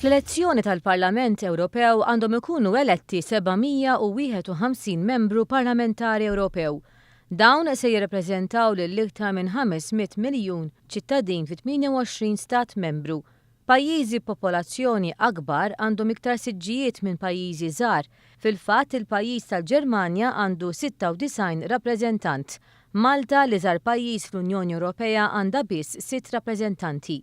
Fl-elezzjoni tal-Parlament Ewropew għandhom ikunu eletti 751 membru parlamentari Ewropew. Dawn se jirrappreżentaw lil iktar minn 500 miljun ċittadin fi 28 stat membru. Pajjiżi b'popolazzjoni akbar għandhom iktar siġġijiet minn pajjiżi żgħar. Fil-fatt, il-pajjiż tal-Ġermanja għandu 96 rappreżentant. Malta, l-iżgħar pajjiż fl-Unjoni Ewropea għandha biss sitt rappreżentanti.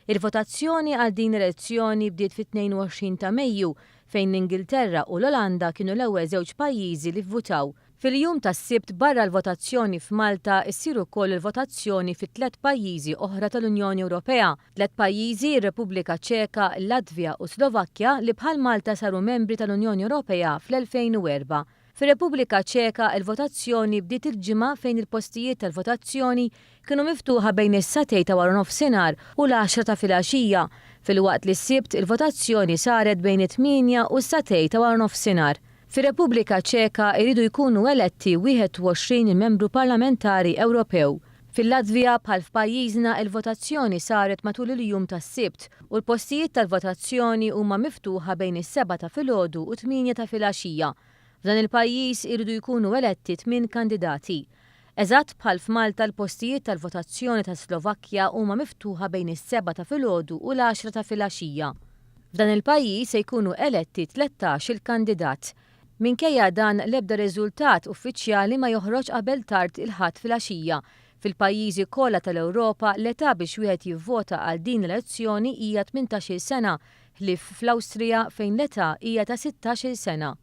Il-votazzjoni għal din l-elezzjoni bdiet fit-22 ta' Mejju, fejn l-Ingilterra u l-Olanda kienu l-ewwel żewġ pajjiżi li vvutaw. Fil-jum tas-Sibt barra l-votazzjoni f'Malta ssir ukoll il-votazzjoni fi tlett pajjiżi oħra tal-Unjoni Ewropea. Tlett pajjiżi, ir-Repubblika Ċeka, il-Latvja u Slovakkja li bħal Malta saru membri tal-Unjoni Ewropea fl-2004. Fir-Repubblika Ċeka il-votazzjoni bdiet il-Ġimgħa fejn il-postijiet tal-votazzjoni kienu miftuħa bejn is-sagħtejn ta' waranofsinhar u l-għaxra ta' filgħaxija, filwaqt li s-Sibt il-votazzjoni saret bejn it-tmienja u s-sagħtejn ta' waranofsinhar. Fir-Repubblika Ċeka jridu jkunu eletti 21 il-membru parlamentari Ewropew. Fil-Latvja, bħal f'pajjiżna, il-votazzjoni saret matul il-jum tas-Sibt u l-postijiet tal-votazzjoni huma miftuħa bejn is-sebgħa ta' filgħodu u t-tmienja ta' filgħaxija. F'dan il-pajjiż iridu jkunu eletti tmien kandidati. Eżatt bħal f'Malta l-postijiet tal-votazzjoni tas-Slovakkja huma miftuħa bejn is-sebgħa ta' filgħodu u l-għaxra ta' filgħaxija. F'dan il-pajjiż se jkunu eletti 13-il kandidat. Minkejja dan l-ebda riżultat uffiċjali ma joħroġ qabel tard il-Ħadd filgħaxija. Fil-pajjiżi kollha tal-Ewropa l-età biex wieħed jivvota għal din l-elezzjoni hija 18-il sena, ħlief fl-Awstrija fejn l-età hija ta' 16-il sena.